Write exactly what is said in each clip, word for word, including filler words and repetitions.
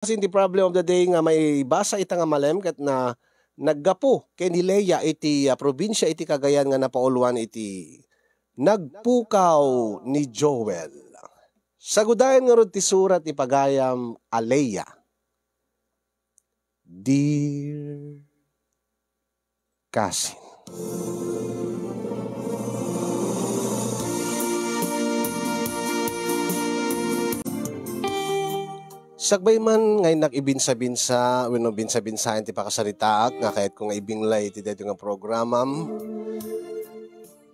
Asin ti problem of the day nga maibasa ita nga malem ket na naggapu ken ni Leia iti, ah, probinsia iti Cagayan nga napauluan iti nagpukaw ni Joel. Sagudayen ngarud ti surat ti pagayam a Leia. Dear cousin. Sakbay man nga innak ibinsa-binsa wenno binsa-binsaen ti pakasaritaak nga kayatko nga ibinglay iti daytoy nga programam,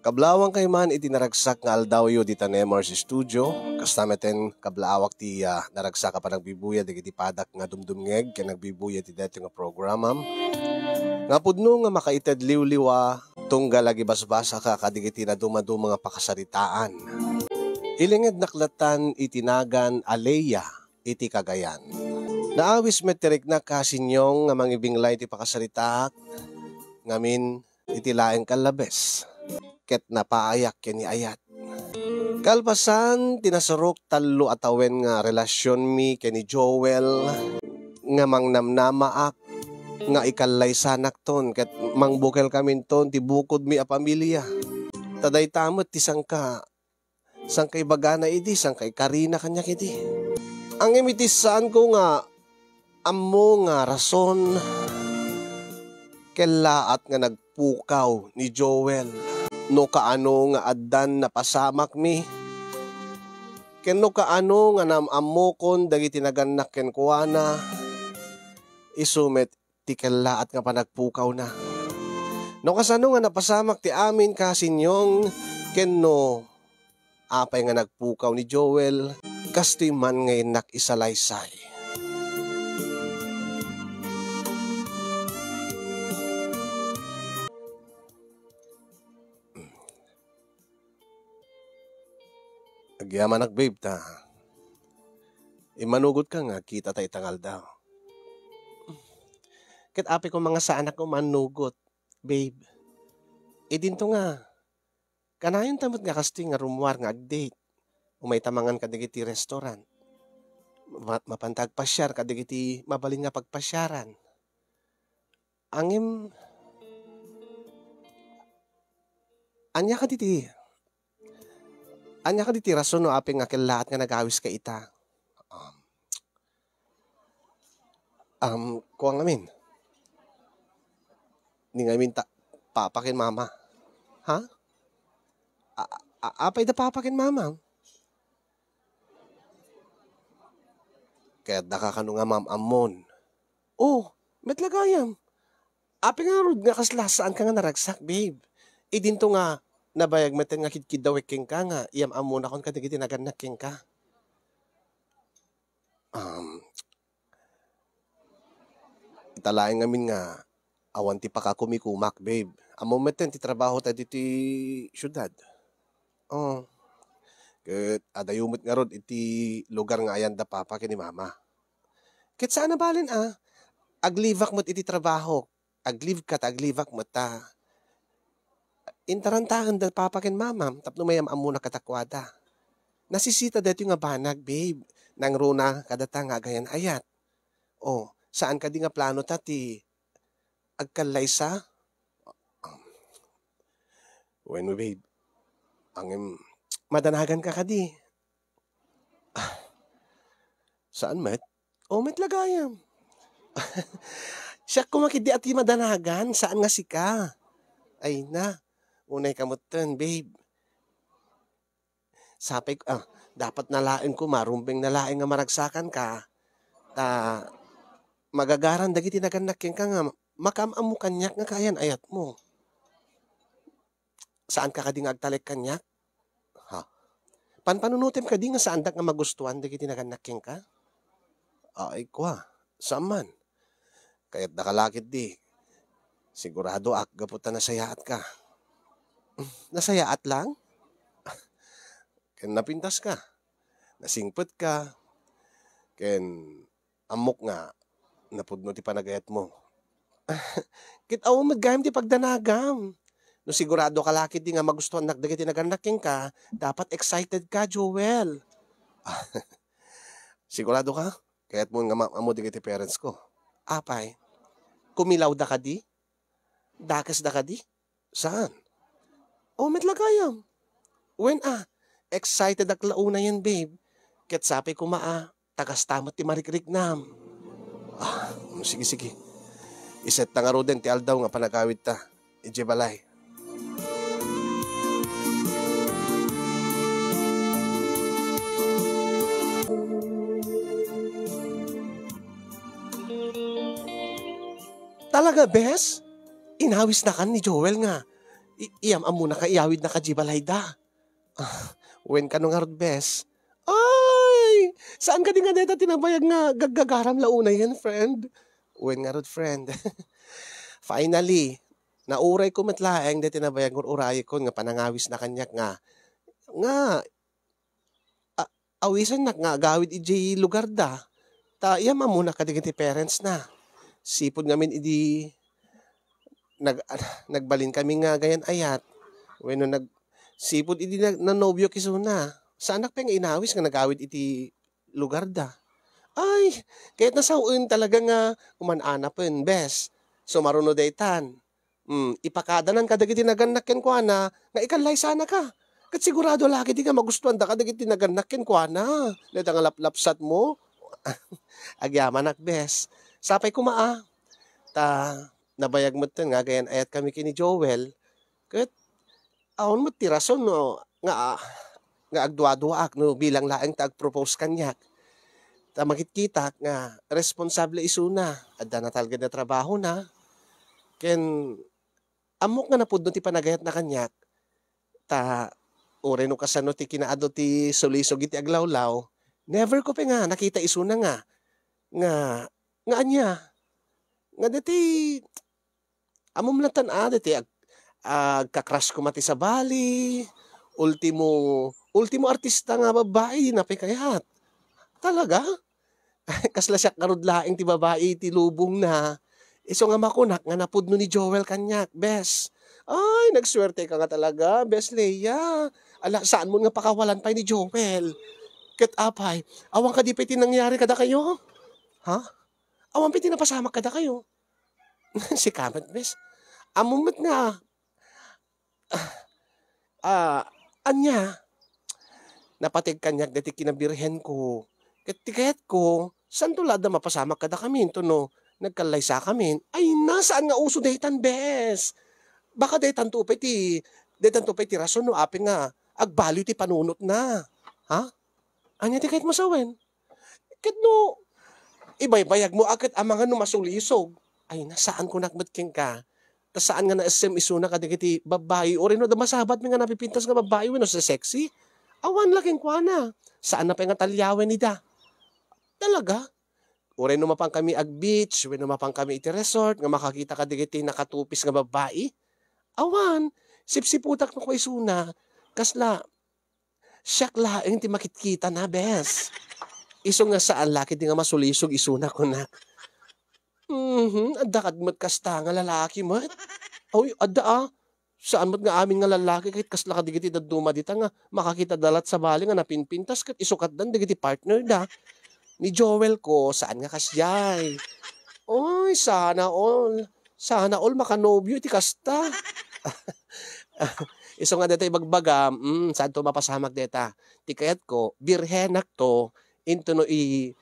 kablawangkayo man iti naragsak nga aldawyo dita Nemor's Studio. Kasta meten, kablawak ti, ah, naragsak a panagbibuya dagiti padak nga dumdumngeg ken nagbibuya iti daytoy nga programam. Nga pudno nga makaited liwliwa tunggal agibasbasaka kadagiti nadumaduma nga pakasaritaan. Ilingednak latan iti nagan a Leia iti Cagayan. Naawis met ti riknak, Kasinyong, nga mangibinglay ti pakasaritaak ngamin iti laeng kallabes, ket napaayak ken ni ayat. Kalpasan ti nasurok tallo a tawen nga relasionmi ken ni Joel, nga mangnamnamaak nga ikallaysanakton ket mangbukelkaminton ti bukodmi a pamilia. Ta dayta met ti sangka, sangka ibagana idi, sangka ikarina kaniak idi. Ngem iti saanko nga ammo nga rason, kellaat nga nagpukaw ni Joel. No kaano nga addan napasamakmi, ken no kaano nga naam-ammokon dagiti nagannak kenkuana, isu met ti kellaat nga panagpukawna. No kasano nga napasamak ti amin, Kasinyong, ken no apay nga nagpukaw ni Joel, kastoy man nga innak isalaysay. Agyamanak, babe, ta immanugotka nga agkitata ita nga aldaw. Ket apay koma nga saanak nga ummanugot, babe. Idinto nga, kanayonta met nga kastoy nga rummuar nga ag-date. Umayta mangan kadagiti restaurant. Ma-, mapanta agpasiar kadagiti mabalin nga pagpasiaran. Ngem, ania kadi ti, ania kadi ti rason no apay nga kellaat nga nagawiska ita? Um, um, kua ngamin. Ni ngamin ta, papa ken mama. Ha? A-, a-, apay da papa ken mama? Kayatdaka kano nga maam-ammon? Oh, met la gayam. Apay ngarud nga kasla saanka nga naragsak, babe? Idinto nga nabayag met nga kidkiddawek kenka nga iyam-ammonakon kadagiti nagannak kenka. Um, ita laeng ngamin nga awan ti pakakumikumak, babe. Ammom metten ti trabaho ta ditoy siudad. Oh. Ket adayo met ngarud iti lugar nga ayan da papa ken ni mama. Ket saan a balen a, aglibak met iti trabaho. Aglibka ta aglibak met ta intarantaen da papa ken mamam tapno mayam-ammonak kadakuada. Nasisita daytoy nga banag, babe. Nangruna kadata nga agayan-ayat. Oh, saan kadi nga plano ta ti agkallaysa? Wen, babe. Ngem, madanagan ka kadi? Ah, saan met? O, met la gayam. Siak koma ketdi a ti madanagan, saan nga sika. Ay na, unay ka metten, babe. Sapay, ah, dapat na laeng koma, rumbeng na laeng nga maragsakanka. Ta, magagaran dagiti nagannak kenka nga makaam-ammo kaniak nga kaayan-ayatmo. Saanka kadi nga agtalek kaniak? Ha? Panpanunotem kadi nga saandak nga magustuan dagiti nagannak kenka? Ay, kua, saan man. Kayatdaka la ketdi. Siguradoak gapu ta nasayaatka. Nasayaat lang? Ken napintaska. Nasingpetka. Ken ammok nga napudno ti panagayatmo. Ket awan met gayam ti pagdanagam. No siguradoka la ketdi nga magustuannak dagiti nagannak kenka, dapat excited ka, Joel. Sigurado ka? Kayatmo nga maam-ammo dagiti parents ko. Apay, kumilawda kadi? Dakesda kadi? Saan? O, met la gayam. Wen a, excited ak la unayen, babe. Ket sapay koma a, ta kasta met ti marikriknam. Ah, mm, sige, sige. Isetta ngaruden ti aldaw nga panagawidta idiay balay. Talaga, bes? Inawisnakan ni Joel nga i-, iyam-ammona ka iyawidna ka di balayda. Ah, wen kano ngarud, bes? Ay! Saan kadi nga deta tinabayag nga gaggagaram la unayen, friend? Wen ngarud, friend. Finally, naurayko met laeng deti nabayag nga ur-urayekon nga panangawisna kaniak nga, nga, a-, awisennak nga agawid idiay lugarda. Ta iyam-ammona kadagiti parentsna. Sipud ngamin idi nag-, nagbalinkami nga agayan-ayat, wenno nag-, sipud idi nag-, nanobiok isuna, saanak pay nga inawis nga nagawid iti lugarda. Ay, kayatna sawen talaga nga uman-anapen, bes. Sumaruno daytan. Hmm, ipakadanan kadagiti nagannak kenkuana nga ikallaysanaka. Ket sigurado la ketdi nga magustuanda kadagiti nagannak kenkuana. Dayta nga laplapsatmo, agyamanak, bes. Sapay koma a. Ta nabayag metten nga agayan-ayatkami ken ni Joel, ket awan met ti rason no nga, nga agduaduaak no bilang laeng ti agpropose kaniak. Ta makitkitak nga responsable isuna, adda natalged a trabahona, ken ammok nga napudno ti panagayatna kaniak. Ta uray no kasano ti kinaadu ti sulisog iti aglawlaw, never ko pay nga nakita isuna nga, nga, nga ania? Nga dati, ammom latta a, dati ag-, agka-crush koma ti sabali, ultimo, ultimo artista nga babbai, dina pay kayat. Talaga? Kasla siak ngarud laeng ti babai iti lubongna. Isu nga makunak nga napudno ni Joel kaniak, bes. Ay, nagsuerteka nga talaga, bes Lea. Ala, saanmon nga pakawalan pay ni Joel. Ket apay, awan kadi pay ti nangyari kadakayo? Ha? Awan pay ti napasamak kadakayo? Sika met, bes. Ammom met nga, ah, ania? Napateg kaniak daytoy kinabirhenko. Ket ti kayatko, saanto la adda mapasamak kadakami intono nagkallaysakamin. Ay na, saan nga uso daytan, bes? Baka daytanto pay ti, daytanto pay ti rason no apay nga agbaliw ti panunotna. Ha? Ania ti kayatmo sawen? Ket no ibaybayagmo a ket amangan no masulisog, ay na, saan kunak met kenka. Ta saan nga naessem isuna kadagiti babbai, uray no adda masabatmi nga napipintas nga babbai wenno sesexy. Awan la kenkuana. Saanna pay nga taliawen ida. Talaga? Uray no mapankami ag-beach wenno mapankami iti resort nga makakita kadagiti nakatupis nga babbai, awan, sipsiputak no kua isuna, kasla, siak laeng ti makitkitana, bes. Isu nga saan la ketdi nga masulisog isuna, kunak. Mhm, adda kad met kasta nga lalaki met. Oy, adda a. Saan met nga amin nga lalaki ket kasla kadagiti dadduma dita nga makakita da lat sabali nga napinpintas ket isukatdan dagiti partner da. Ni Joel ko, saan nga kasdiay. Oy, sana all. Sana all makanobio iti kasta. Isu nga deta ibagbagam, mm, saanto mapasamak deta. Ti kayatko, birhenakto, intono i-,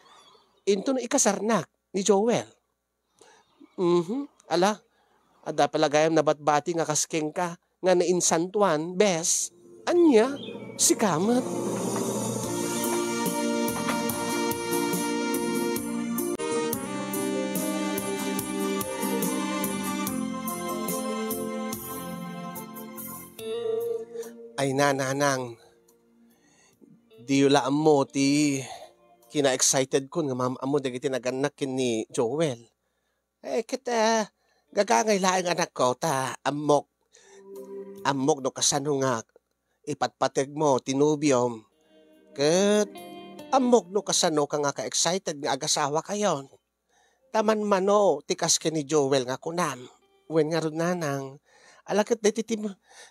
intono ikasarnak ni Joel. Mhm. Ala, adda pay la gayam nabatbati nga kas kenka nga nainsantuan, bes. Ania? Sika met. Ay, nanang, diyo la ammo ti kina-excited kon nga maam-ammo dagiti nagannak ken ni Joel. Eh, ket, ah, gagangay laeng, anakko, ta ammok, ammok no kasano nga ipatpategmo ti nobiom. Ket ammok no kasano ka nga ka-excited nga agasawakayon. Ta manmano ti kas ken ni Joel nga kunam. Wen ngarud, nanang, ala ket daytoy ti,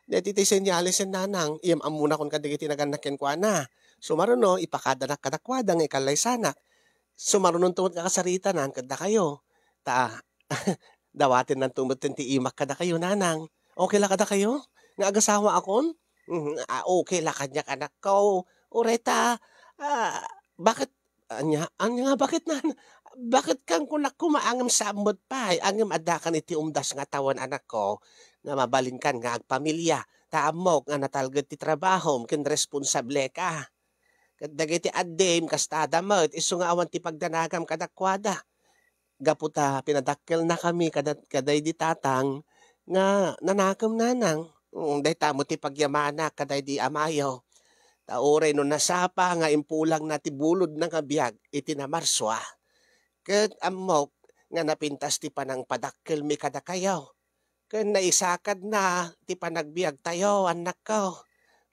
daytoy ti senyales, nanang, iyam-ammonakon kadagiti nagannak kenkuana. Sumaruno, ipakadanak kadakuada nga ikallaysanak. sumarunonto met nga kasaritanan kadakayo. Ta, dawatennanto met ti imak kadakayo, nanang. Okay la kadakayo? Nga agasawaakon? Mhm, ah, okay la kaniak, anakko. Uray ta, ah, bakit, ania, ania nga bakit, nana? Bakit kan kunak koma ngem saan met pay? Ngem addakan iti umdas nga tawen, anakko, nga mabalinkan nga agpamilia. Ta ammok nga natalged ti trabahom ken responsable ka. Ket dagiti addim, kastada met, isu nga awan ti pagdanagam kadakuada. Gapu ta pinadakkelnakami kada, kadaydi tatang nga nanakem, nanang. Mm, dayta met ti pagyamanak kadaydi amayo. Ta uray no nasapa nga impulangna ti bulodna nga biag iti namarsua. Ket ammok nga napintas ti panangpadakkelmi kadakayo. Ken naisakadna ti panagbiagtayo, annakko.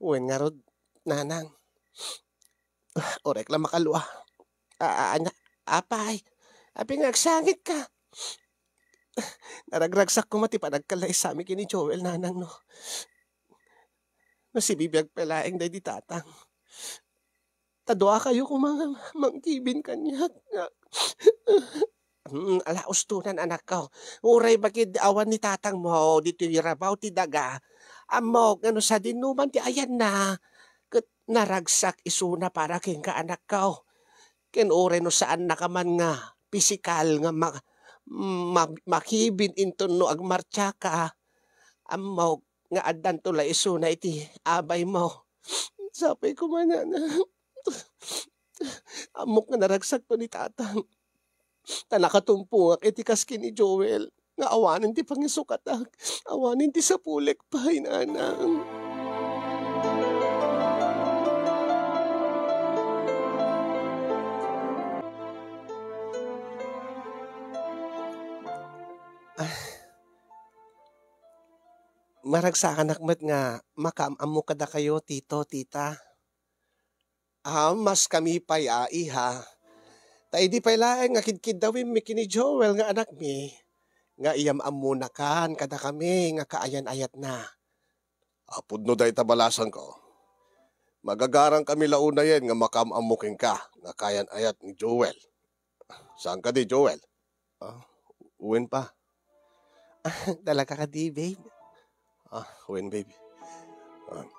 Wen ngarud, nanang. Orek la makalua. A, a, ania, apay, apay nga agsangitka? Naragragsak koma ti panagkallaysami ken ni Joel, nanang, no. No sibibiag pay laeng daydi tatang. Ta duakayo koma nga mangkibin kaniak nga Hmm, ala, ustonan, anakko. Uray bakit awan ni tatangmo ditoy rabaw ti daga. Ammok nga no sadinoman ti ayanna, ket naragsak isuna para kenka, anakko. Ken uray no saannaka man nga pisikal nga ma-, ma-, makibin inton no agmartiaka, ammok nga addanto la isuna iti abaymo. Sapay koma, nana. Ammok nga naragsakto ni tatang. Ta nakatumpongak iti kas ken ni Joel nga awanen ti pangisukatak, awanen ti sapulek pay, nanang. Ah, maragsakanak met nga makaam-ammo kadakayo, tito, tita. Ah, maskami pay a, iha. Ta idi pay laeng nga kidkiddawimmi ken ni Joel nga anakmi, nga iyam-ammonakan kadakami nga kaayan-ayatna. A, pudno dayta, balasangko. Magagarangkami la unayen nga makaam-ammo kenka nga kaayan-ayat ni Joel. Saan kadi, Joel? Ah, wen, Pa. Talaga kadi, babe? Ah, wen, babe. Ah,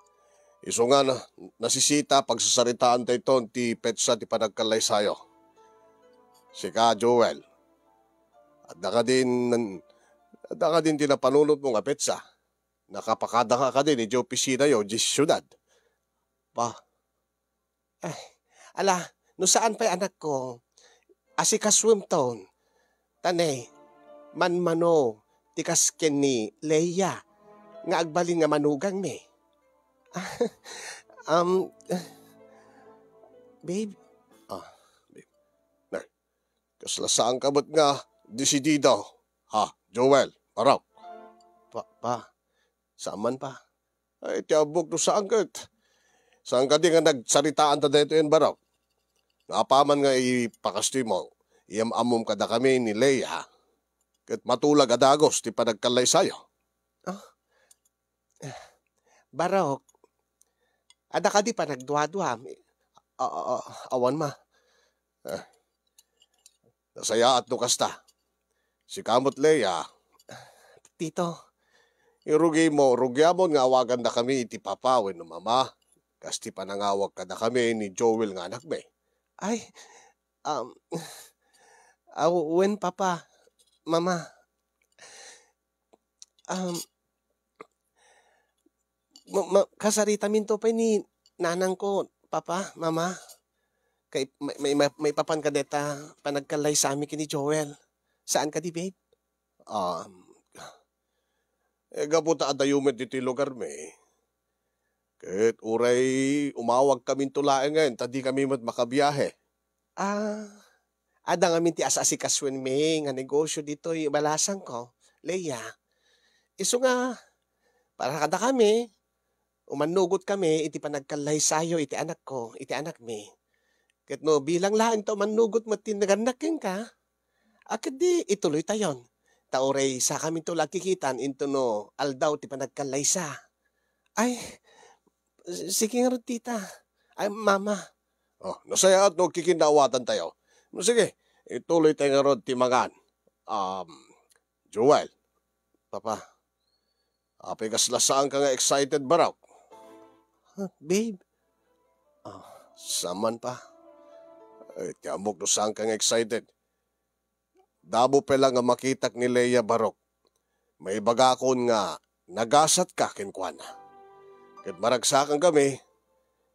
isu nga na, nasisita, pagsasaritaanta iton ti petsa ti panagkallaysayo. Sika, Joel, adda kadin, adda kadin ti napanunotmo nga petsa? Nakapakadaka kadi idiay opisinayo idiay siudad? Pa. Ay, ala, no saan pay, anakko, asikasuemton. Ta ne, manmano ti kas ken ni Leia nga agbalin nga manugangmi. Um, babe. Ah, babe. Nay, kasla saanka met nga desidido, ha, Joel, Barok? Pa, pa, saan man, Pa. Ay, ti abbok no saan ket. Saan kadi nga nagsaritaanta daytoyen, Barok? Nga apaman nga ipakastoymo, iyam-ammom kadakami ni Leia, ket matulag a dagus ti panagkallaysayo. Ah? Barok, adda kadi panagduaduam? A, a, a, awan, Ma. Ah. Nasayaat no kasta. Sika met, Leia. Tito. Irugimo, rugiamon nga awagandakami iti papa wenno mama, kas ti panangawag kadakami ni Joel nga anakmi. Ay, um, aw-, wen, papa, mama. Um, ma-, ma-, kasaritaminto pay ni nanangko, papa, mama. Kay may, may, may, maipapan kadayta panagkallaysami ken ni Joel. Saan kadi, babe? Um, eh, gapu ta adayo met ditoy lugarmi. Ket uray umawagkaminto laengen ta dikami met makabiahe. Ah, adda ngamin ti as-asikasuenmi nga negosio ditoy balasangko, Leia. Isu nga, para kadakami, umannugotkami iti panagkallaysayo iti anakko, iti anakmi. Ket no bilang laeng ta umannugot met ti nagannak kenka, a, ketdi ituloytayon. Ta uray sakaminto la agkikitan intono aldaw ti panagkallaysa. Ay, s-, sige ngarud, tita. Ay, mama. Oh, nasayaat no agkikinnaawatantayo. Sige, ituloy tayo ngarud ti mangan. Um, Joel, Papa, apay kasla saanka nga excited, barok? Ah, babe. Ah, saan man, Pa. Ay, ti ammok no saanka nga excited. Damo pay la nga makitak ni Leia, barok. Maibagakon nga nagasatka kenkuana. Ket maragsakan kami,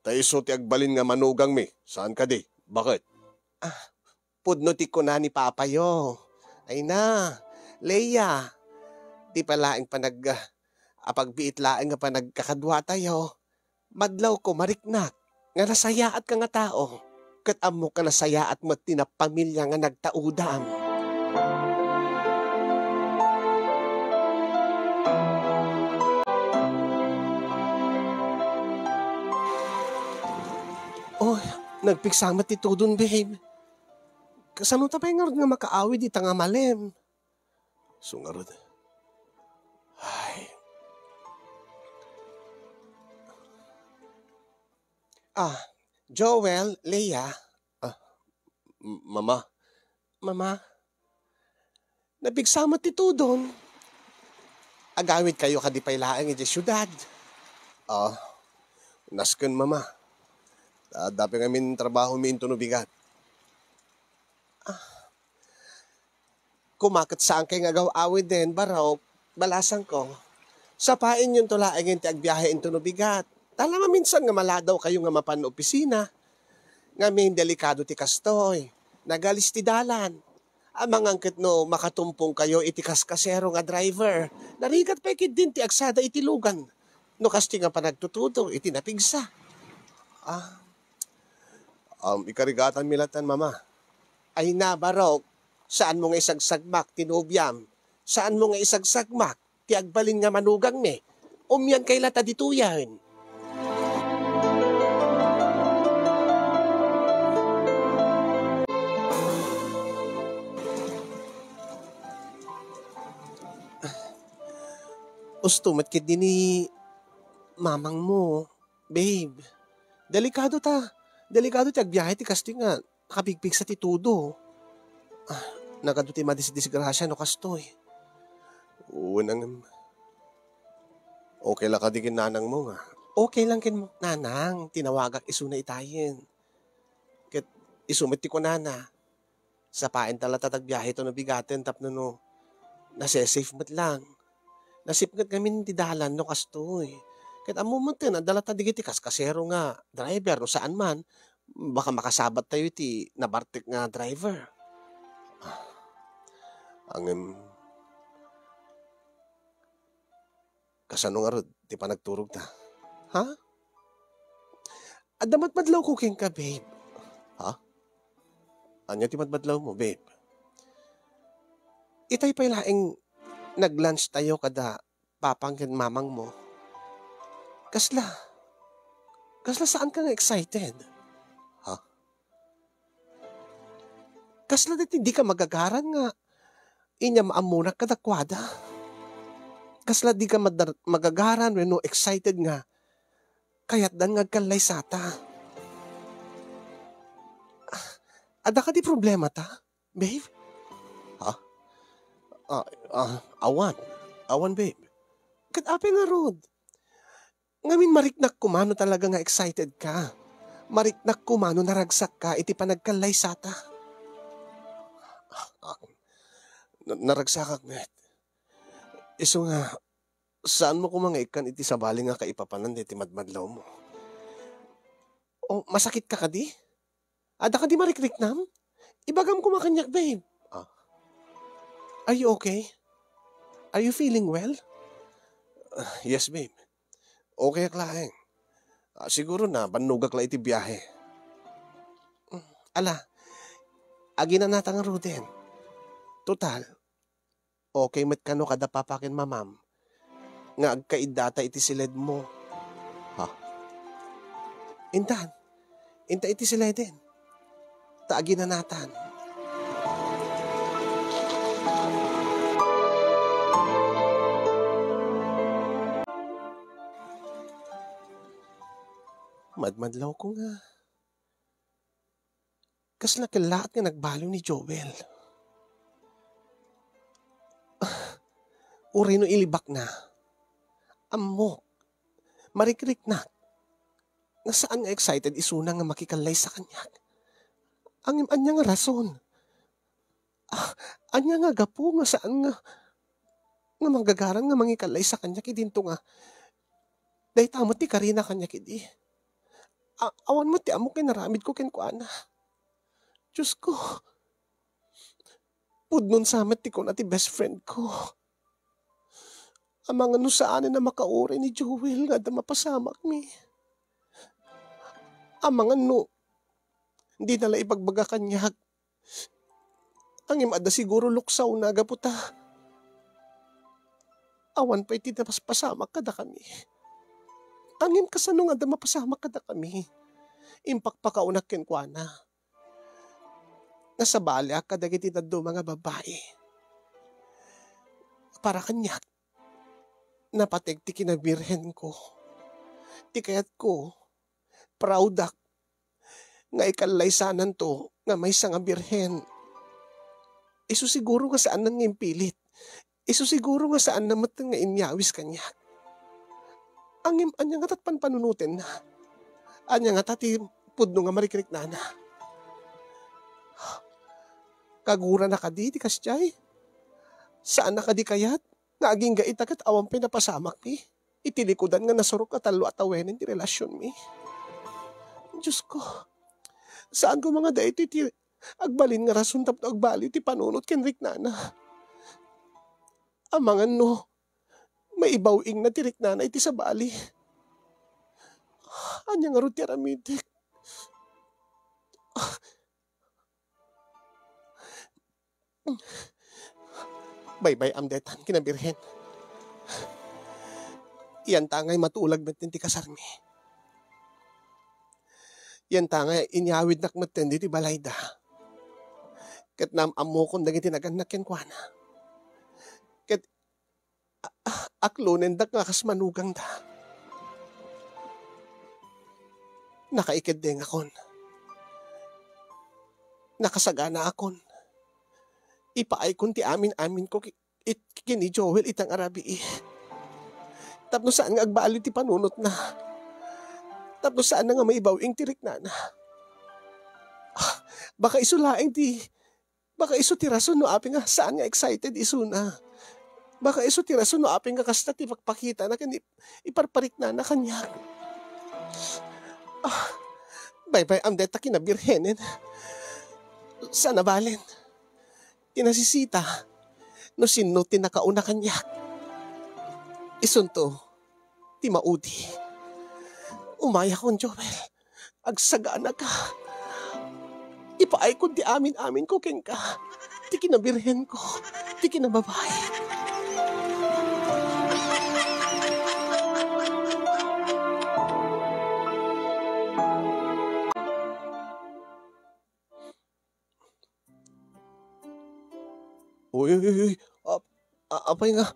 ta isu ti agbalin nga manugangmi, saan kadi? Bakit? Ah, pudno ti kuna ni Papayo. Ay na, Leia, di pa laeng panag-, ah, apagbiit laeng nga panagkakaduatayo. Madlawko, mariknak nga nasayaatka nga tao, ket ammok a nasayaat met ti napamilya nga nagtaudam. Oh, nagpigsa met ti tudon, babe. Kasano ta pay ngarud nga makaawid ita nga malem? Isu ngarud. Ay. Ah, Joel, Leia. Ah, m-, Mama. Mama. Nagpigsa met ti tudon. Agawidkayo kadi pay laeng idiay siudad? Ah, nasken, Mama. Adda pay ngamin trabahomi intono bigat. Ah, Koma ket saankay nga agaw-awiden, barok, balasangko. Sapaenyonto laengen ti agbiahe intono bigat. Ta la maminsan nga maladawkayo nga mapan opisina. Ngamin, delikado ti kastoy. Nagalis ti dalan. Amangan ket no makatumpongkayo iti kaskasero nga driver. Narigat pay ketdin ti agsada iti lugan no kastoy nga panagtutudo iti napigsa. Ah, um, ikarigatanmi latta, Mama. Ay na, barok, saanmo nga isagsagmak ti nobiam? Saanmo nga isagsagmak ti agbalin nga manugangmi? Umiankay latta ditoyen. Usto met ketdi ni mamangmo, babe. Delikado ta. Delikado ti agbiahe ti kastoy nga nakapigpigsa ti tudo. Ah, nagadu ti madisdisgrasia no kastoy. Wen, ngem, okay la kadi ken nanangmo nga? Okay lang ken nanang, tinawagak isuna itayen. Ket isu met ti kunana, sapaenta latta ti agbiahe ta no bigaten tapno no nase-safe met lang. Nasipnget ngamin ti dalan no kastoy. Ket ammo met, adda latta dagiti kaskasero nga driver no saan man, baka makasabattayo iti nabartek nga driver. Ah, ngem, kasano ngarud ti panagturogta? Ha? Adda madmadlawko kenka, babe. Ha? Ania ti madmadlawmo, babe? Itay pay laeng nag-lunch tayo kada papang ken mamangmo. Kasla, kasla saanka nga excited? Ha? Kasla daytoy dika magagaran nga inyam-ammonak kadakuada? Kasla dika madar-, magagaran wenno excited nga kayatdan nga agkallaysata? Ah, adda kadi problemata, babe? Ha? Ah, ah, awan. Awan, babe. Ket apay ngarud? Ngamin, mariknak koma no talaga nga excited ka. Mariknak koma no naragsak ka iti panagkallaysata. Ah, ah, na-, naragsakak met. Isu nga, saanmo koma nga ikkan iti sabali nga kaipapanan daytoy madmadlawmo? O, masakitka kadi? Adda kadi marikriknam? Ibagam koma kaniak, babe. Ah. Are you okay? Are you feeling well? Ah, yes, babe. Okay ak laeng. Ah, siguro nabannogak la iti biahe. Mm, ala, aginanata ngaruden. Total, okay met kano kada papa ken mamam nga agkaiddata iti siledmo. Ha? Intan, inta iti sileden. Ta aginanatan. Madmadlawko nga. Kasla kellaat nga nagbaliw ni Joel. Uray no ilibakna, ammok, marikriknak nga saan nga excited isuna nga makikallaysa kaniak. Ngem ania nga rason? Ah, ania nga gapu nga saan nga, nga manggagaran nga mangikallaysa kaniak idinto nga dayta met ti karina kaniak idi? A-, awan met ti ammok nga inaramidko kenkuana. Diyos ko, pudnon sa met ti kuna ti best friend ko. Amangan no saanen a makauray ni Joel nga adda mapasamakmi. Amangan no dina la ibagbaga kaniak. Ngem adda siguro luksawna gapu ta awan pay ti napaspasamak kadakami. Ngem kasano nga adda mapasamak kadakami? Impakpakaunak kenkuana nga sabaliak kadagiti dadduma nga babbai. Para kaniak, napateg ti kinabirhenko. Ti kayatko, proud-ak nga ikallaysananto nga maysa nga birhen. Isu siguro nga saanna nga impilit. Isu siguro nga saanna met nga inyawis kaniak. Ngem ania ngata ti panpanunotenna? Ania ngata ti pudno nga marikriknana? Kagurana kadi ti kasdiay? Saanna kadi kayat nga agingga ita ket awan pay napasamakmi iti likudan nga nasurok a tallo a tawenen ti relasionmi? Diyos ko, saan koma nga daytoy ti agbalin nga rason tapno agbaliw ti panunot ken riknana. Amangan no maibaw-ingna ti riknana iti sabali. Ania ngarud ti aramidek? Baybay-am daytan, kinabirhen. Yanta ngay matulag metten ti kasarmi. Yanta ngay inyawidnak metten ditoy balayda. Ket naam-ammokon dagiti nagannak kenkuana. Ket a-, a-, aklonendak nga kas manugangda. Nakaikeddengakon. Nakasaganaakon. Ipaaykon ti amin-aminko ki-, it-, ken ni Joel ita nga rabii. Tapno saan nga agbaliw ti panunotna. Tapno saanna nga maibaw-ing ti riknana. Ah, baka isu laeng ti, baka isu ti rason no apay nga saan nga excited isuna. Baka isu ti rason no apay nga kasta ti pakpakitana ken ip-, iparpariknana kaniak. Ah, baybay-am dayta kinabirhenen. Saan a balen ti nasisita no sinno ti nakauna kaniak. Isunto ti maudi. Umayakon, Joel. Agsaganaka. Ipaaykon ti amin-aminko kenka. Ti kinabirhenko. Ti kinababai. Uy, uy, uy, uy. Ap-, a-, apay nga,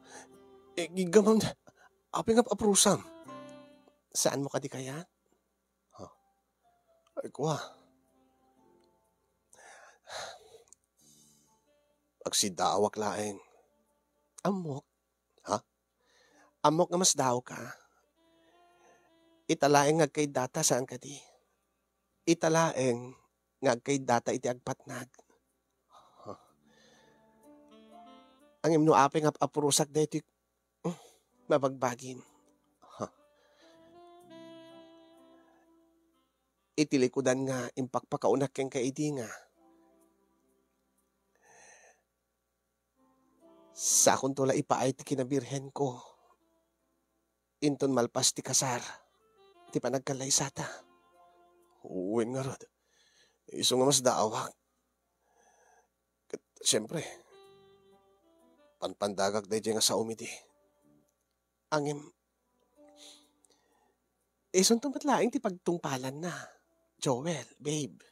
eh, gigamang, apay nga aprusam? Saanmo kadi kayat? Ha? Ay, kua. Agsidawak laeng. Ammok. Ha? Ammok nga masdaawka. Ita laeng nga agkaiddata, saan kadi? Ita laeng nga agkaiddata iti agpatnag. Huh. Ngem no apay nga ap-, aprusak daytoy, hmm, mabagbagim. Huh. Iti likudan nga impakpakaunak kenka idi nga sakonto la ipaay ti kinabirhenko inton malpas ti kasar ti panagkallaysata. Wen ngarud, isu nga masdaawak. Ket, siempre, panpandagak daydiay nga saom idi. Ngem, isunto met laeng ti pagtungpalanna, Joel, babe.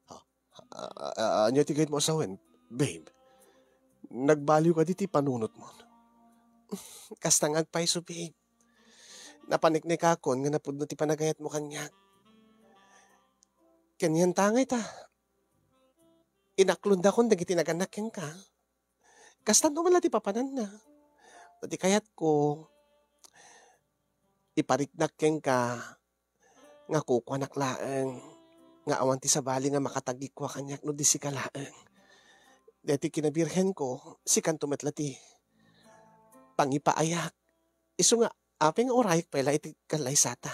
Oh, a-, a-, a-, ania ti gayatmo a sawen, babe? Nagbaliw kadi ti panunotmon? Kasta nga agpayso, babe. Napaneknekakon nga napudno ti panagayatmo kaniak. Ken yanta ngay ta, inaklondakon dagiti nagannak kenka. Kasta no la ti papananna. No ti kayatko, ipariknak kenka nga kukuanak laeng nga awan ti sabali nga makatagikua kaniak no di sika laeng. Deti kinabirhenko, sikanto met la ti pangipaayak. Isu nga, apay nga urayek pay la iti kallaysata?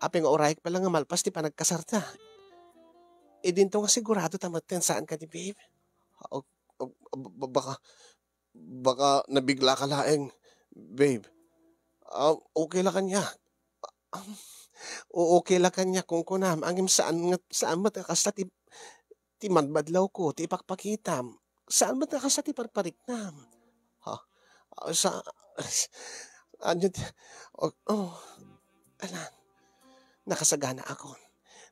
Apay nga urayek pay la nga malpas ti panagkasarta? Idinto nga sigurado ta metten, saan kadi, babe? O, o, ba-, ba-, baka, baka nabigla ka laeng, babe. Ah, okay la kaniak. O, okay la kaniak, kunkunam, ngem saan nga, saan met nga kasta ti, ti madmadlawko, ti ipakpakitam. Saan met nga kasta ti parpariknam. Ha? Ah, sa-, ania ti, oh, oh, alan, nakasaganaakon,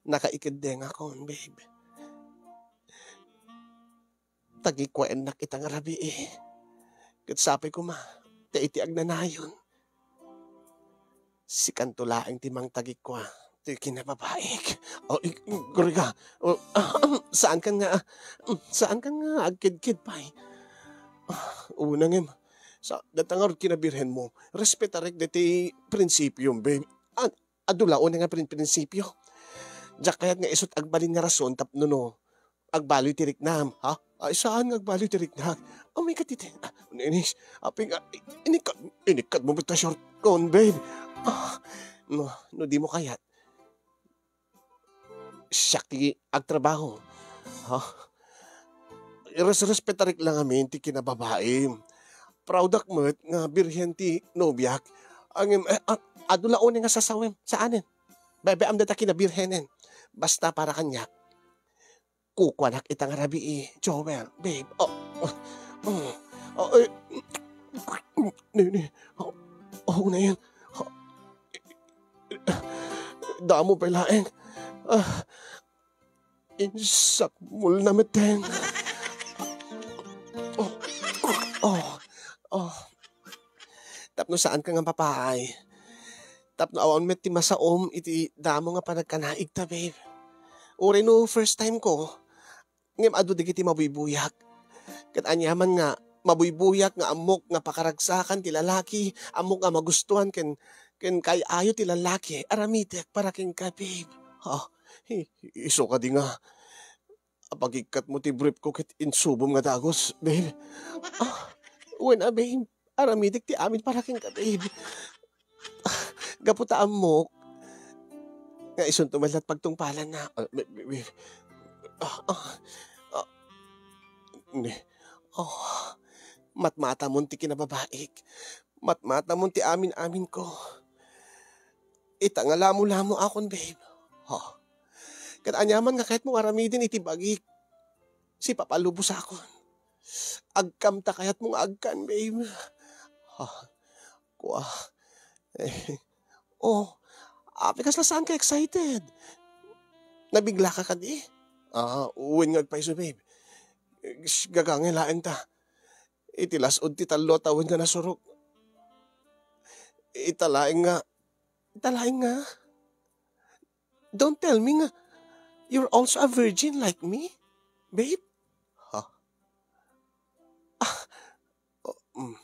nakaikeddengakon, babe. Tagikuaennak ita nga rabii. Ket sapay koma, ta iti agnanayon, sikanto laeng ti mangtagikua ti kinababaik. O, i-, Griga, o, saankan nga, saankan nga agkidkid pay. Ah, una ngem, sa, data ngarud kinabirhen mo, respetarek deti prinsipiom, babe. An-, adu la unay nga prin-, prinsipio. Diak kayat nga isut agbalin nga rason tapno no, agbaloy ti riknam, ha? Ay, saan nga agbaloy ti riknam? Oh my God, titi. Ah, inis, aping, ah, i-, inikkat, inikkat mo ta short kon, babe. Ah, no, no di mo kayat, siak ti agtrabaho. Ha? Iresrespetarik lang amin ti kinababaim. Proudak met nga birhen ti nobiak. Ngem, eh, ah, adu la unay nga sasawem. Saanen? Baybay-am data kinabirhenen. Basta para kaniak, kukuanak ita nga rabii, Joel, babe. Oh, oh, oh, oh, eh, nini, oh, oh, na yan. Oh, damo pay laeng. Ah, insakmol na metten. Oh, oh, oh. Tapno saan ka nga papaay. Tapno awan met ti masaom iti damo nga panagkanaigta, babe. Uray no first time ko, ngem adu dagiti mabuybuyak. Ket aniaman nga mabuybuyak nga ammok nga pakaragsakan ti lalaki, ammok nga magustuhan ken, ken kaay-ayo ti lalaki, aramidek para kenka, babe. Ha? I-, isu kadi nga apagikkat mo ti brief ko ket insubom nga dagus, babe. Ah, wen a, babe. Aramidek ti amin para kenka, babe. Ah, gapu ta ammok nga isunto met la ti pagtungpalanna. Ah, babe, babe, babe. Ah, ah, ah. Ne. Oh, matmatamon ti kinababaik. Matmatamon ti amin-aminko. Ita nga lamo-lamoakon, babe. Oh. Ket aniaman nga kayatmo nga aramiden iti bagik, sipapalubosakon. Agkam ta kayatmo nga agkan, babe. Ah, kua. Eh, oh, apay kasla saan ka excited? Nabigla ka kadi? Ah, wen nga agpayso, babe. Gagangay laeng ta. Iti las-ud ti tallo a tawen nga nasurok. Ita laeng nga, ita laeng nga. Don't tell me nga you're also a virgin like me, babe? Ha? Ah, oh, mm.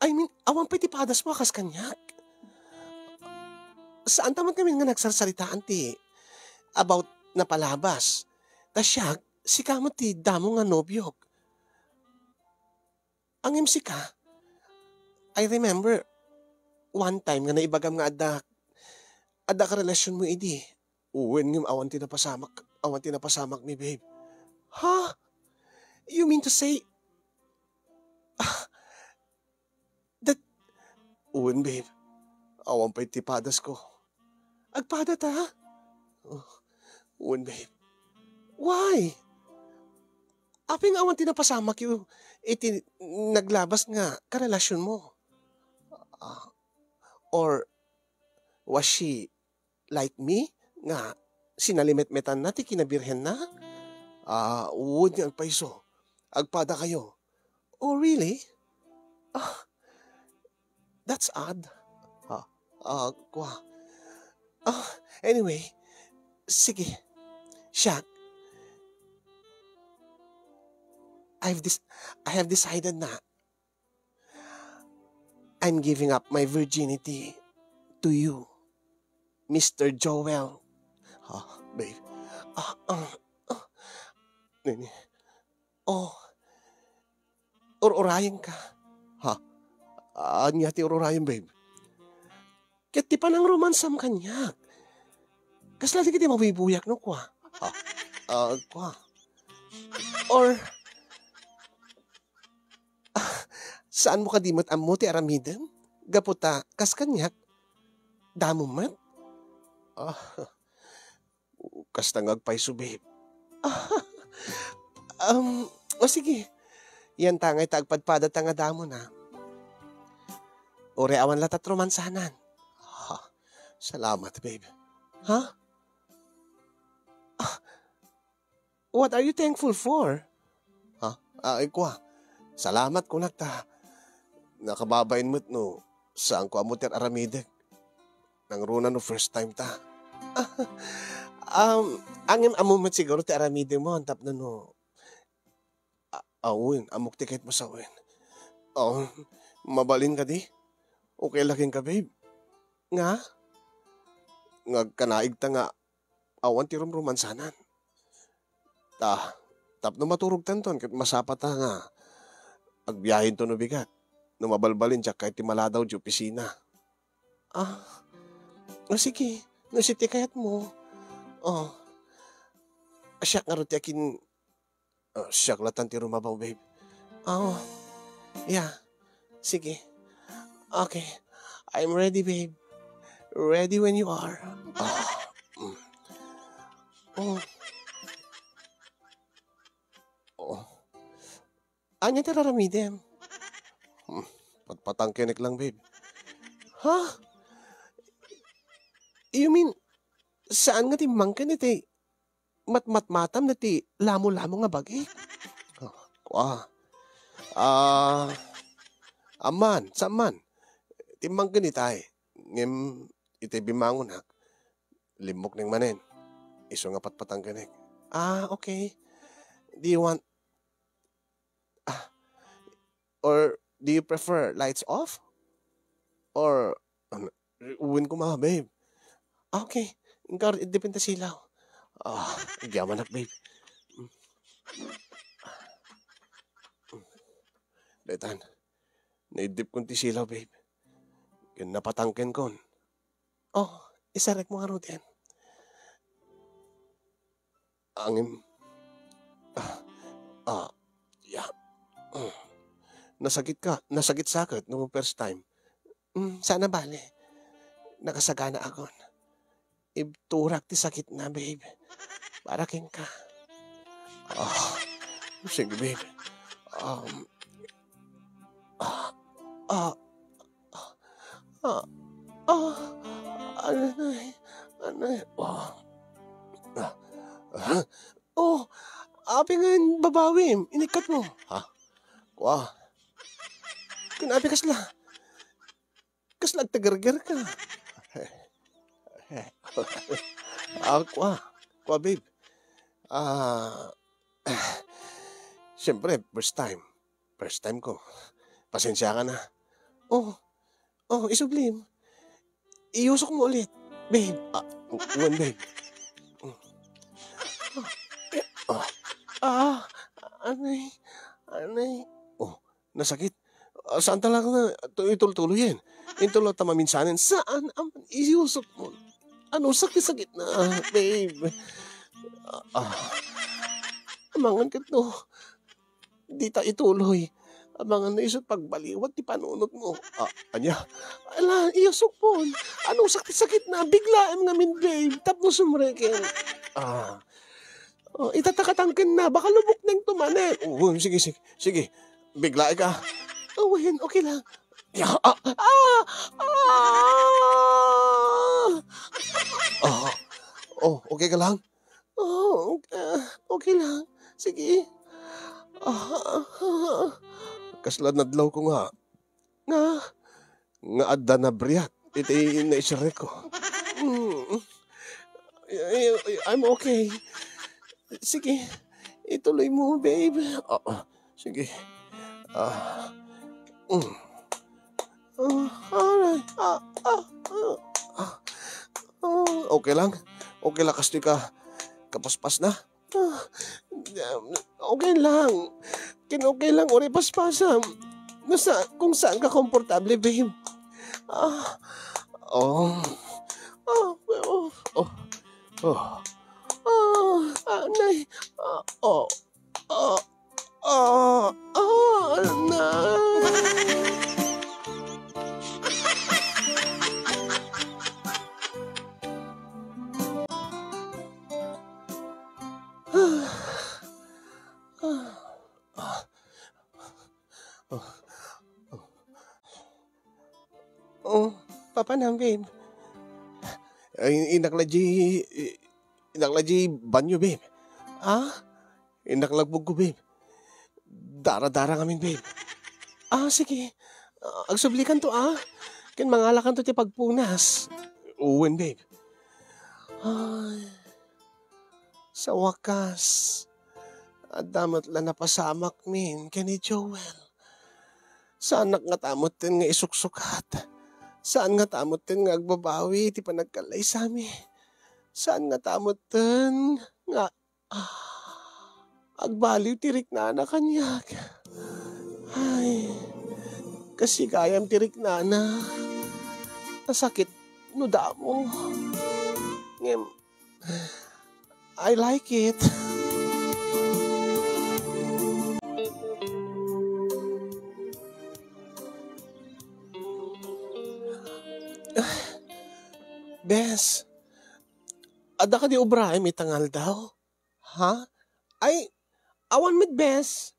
I mean, awan pay ti padas mo a kas kaniak. Saan ta man kami nga nagsarsaritaan ti about napalabas. Ta siak, sika met ti damo nga nobiok. Ngem sika, I remember one time nga naibagam nga adda, adda karelasionmo idi. Wen, ngem awan ti napasamak, awan ti napasamakmi, babe. Ha? You mean to say, ah, that, wen, babe. Awan pay ti padasko. Agpada ta? Oh, wen, babe. Why? Apay nga awan ti napasamakyo iti naglabas nga karelasionmo? Ah, or was she like me nga sinalimetmetanna ti kinabirhenna? Ah, wen nga agpayso. Agpadakayo. Oh, really? Ah, that's odd. Ah, ah, kua. Ah, anyway, sige. Siak, I've dis-, I have decided na I'm giving up my virginity to you, Mister Joel. Ah, babe. Ah, ah, ah. Nini. Oh. Ur-urayenka. Ha? Ania ti ur-urayen, babe? Ket ti panangromansam kaniak. Kasla dagiti mabuybuyakno, kua. Ha? Ah, kua. Or, ah, saanmo kadi met ammo ti aramidem? Gapu ta, kas kaniak, damo met? Ah, kasta nga agpayso, babe. Um, o sige. Yan ta ngay ta agpadpadata nga damona. Uray awan latat romansanan. Ah, salamat, babe. Ha? Ah, what are you thankful for? Ha? Ah, ay, kua. Salamat, kunak ta. Nakababain met no, saanko ammo ti ar-aramidek. Nangruna no first time ta. Um, angem ammo met siguro ti aramidem mo, tapno no, a-, awen, ammok ti ket mo sawen. Oh, mabalin kadi? Okay la kenka, babe? Nga? Nga agkanaig ta nga awan ti rumromansanan. Ta, tapno maturogtanton ket masapata nga agbiahento no bigat. No mabalbalin, diak kayat ti maladaw di opisina. Ah, o sige, no siak ti kayatmo. Oh, siak ngarud ti akin-, ah, siak latan ti rumabaw, babe. Oh, yeah, sige. Okay, I'm ready, babe. Ready when you are. Ah, mm. Oh. Oh. Ania ti ar-aramidem? Hmm, patpatangkenek lang, babe. Ha? You mean, saan nga timmangken iti matmatmatam na ti lamo-lamo nga bagi? Ah, kua. Ah, amman, saan man? Timmangken itay. Ngem, itay bimmangonak, limmuknek manen. Isu nga patpatangkenek. Ah, okay. Do you want, ah, or do you prefer lights off? Or, ano, wen koma, babe. Ah, okay. Inka, iddipenta silaw. Ah, agyamanak, babe. Daytan, naiddipkon ti silaw, babe. Ken napatangkenkon. Oh, isarekmo ngaruden. Angem. Ah, ah, ya. Mm. Nasakitka, nasakit saket no first time? Mm, saan a bale. Nakasaganaakon. Ibturak ti sakitna, babe. Para kenka. Ah, sige, babe. Um, ah, ah, ah, ah, anay, anay, ah. Ah, ah. Oh, apay nga babawim, inikkatmo? Ha? Kua. Kun apay kasla? Kasla agtagergerka? Ah, kua. Kua, babe. Ah, siyempre, first time. First time ko. Pasensiakan, ha. Oh, oh, isublim. Iyusokmo ulit, babe. Ah, wen, babe. Ah, ah, anay, anay. Oh, nasakit. Ah, saan talaga nga tu-, itultuloyen? Intulo ta maminsanen. Saan? Am-, iyusokmo. Ano, sakit-sakit na, babe. Ah, ah. Amangan ket no, dita ituloy. Amangan no isu pagbaliwat ti panunotmo. Ah, ania? Ala, iyusokmon. Ano, sakit-sakit na. Biglaem ngamin, babe. Tapno sumreken. Ah. Oh, itatakatangken na. Baka luboknengto manen. Oh, sige, sige. Sige. Biglaeka. Oh, wen, okay lang. Ya, ah, ah, ah! Ah, oh, okay ka lang? Oh, ah, okay lang. Sige. Ah, ah, ah. Kasla nadlawko nga, nga, nga adda nabriat iti naisireko. Mm. Ay, ay, I'm okay. Sige, ituloy mo, babe. Ah, ah. Sige. Ah. Mm. Ah, aray. Ah, ah, ah, ah. Ah, okay lang. Okay lang, kastoy ka. Kapaspas na. Ah, okay lang. Ken okay lang, uray paspasam. Nasa, kung saan ka komportable, babe. Ah, oh. Ah, oh, oh. Oh. Ah, anay. Ah, oh. Ah, ah, ah, anay. Ah, ah, ah, ah. Oh, papanam, babe? Ay, innak la di, innak la di banyo, babe. Ah? Innak lagbogko, babe. Dara-dara ngamin, babe. Ah, sige. Ah, agsublikanto, ah. Ken mangalakanto ti pagpunas. Wen, babe. Ay, sa wakas, adda met la napasamakmin ken ni Joel. Saanak ngata metten nga isuksukat. Saan ngata metten nga agbabawi ti panagkallaysami. Saan ngata metten nga, ah, agbaliw ti riknana kaniak. Ay, kas gayam ti riknana. Nasakit no damo. Ngem, I like it. Bes, adda kadi obraem ita nga aldaw? Ha? Ay, awan met, Bes.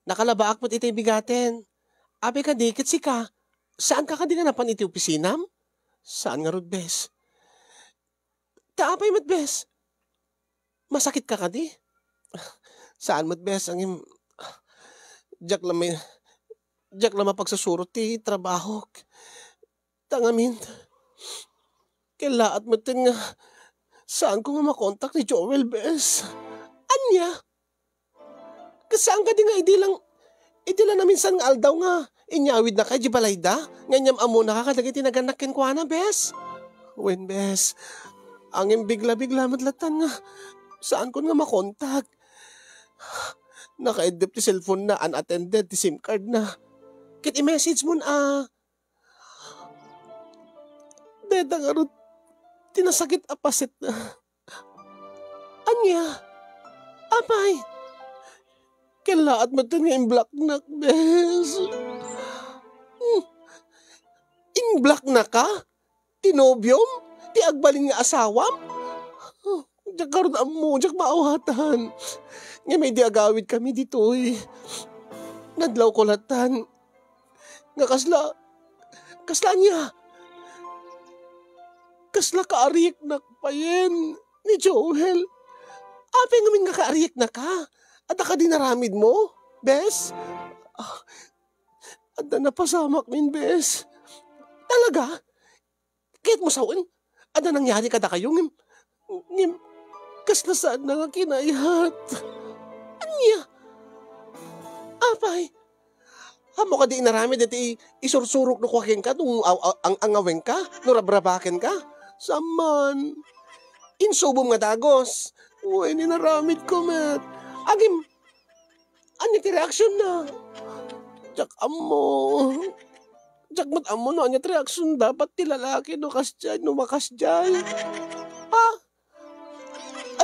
Nakalabaak met iti bigaten. Apay kadi, ket sika, saanka kadi nga napan iti opisinam? Saan ngarud, Bes? Ta apay met, Bes? Masakitka kadi? Saan met, Bes, ngem diak la may, diak la mapagsusurot ti trabahok. Ta ngamin, kellaat metten nga saanko nga makontak ni Joel, Bes. Ania? Ket saan kadi nga idi lang, idi la naminsan nga aldaw nga inyawidnaka idiay balayda, nga inyam-ammonaka kadagiti nagannak kenkuana, Bes? Wen, Bes. Ngem bigla-bigla met lattan nga saankon nga makontak. Nakaiddep ti cellphone-na, unattended ti SIM card-na. Ket i-message-mon a, dayta ngarud ti nasakit a paset-na. Ania? Apay? Kellaat metten nga imblocknak, Bes. Hmm. Imblocknaka? Ti nobiom? Ti agbalin nga asawam? Diak ngarud ammo, diak maawatan. Ngem idi agawidkami ditoy, nadlawko lattan nga kasla, kasla ania? Kasla kaariknak payen ni Joel. Apay ngamin nga kaariknaka? Adda kadi naramidmo, Bes? Ah, adda napasamakmin, Bes. Talaga? Kayatmo sawen, adda nangyari kadakayo, ngem, ngem, kasla saanna nga kinayat. Ania? Apay, ammo kadi inaramid dayta isursurokko kenka no aw-, aw-, ang-, angawenka, no rabrabakenka? Saan man. Insubom nga dagus. Wen, inaramidko met. Ngem, ania ti reaksionna? Diak ammo. Diak met ammo no ania ti reaksion dapat ti lalaki no kasdiay, no makasdiay. Ha?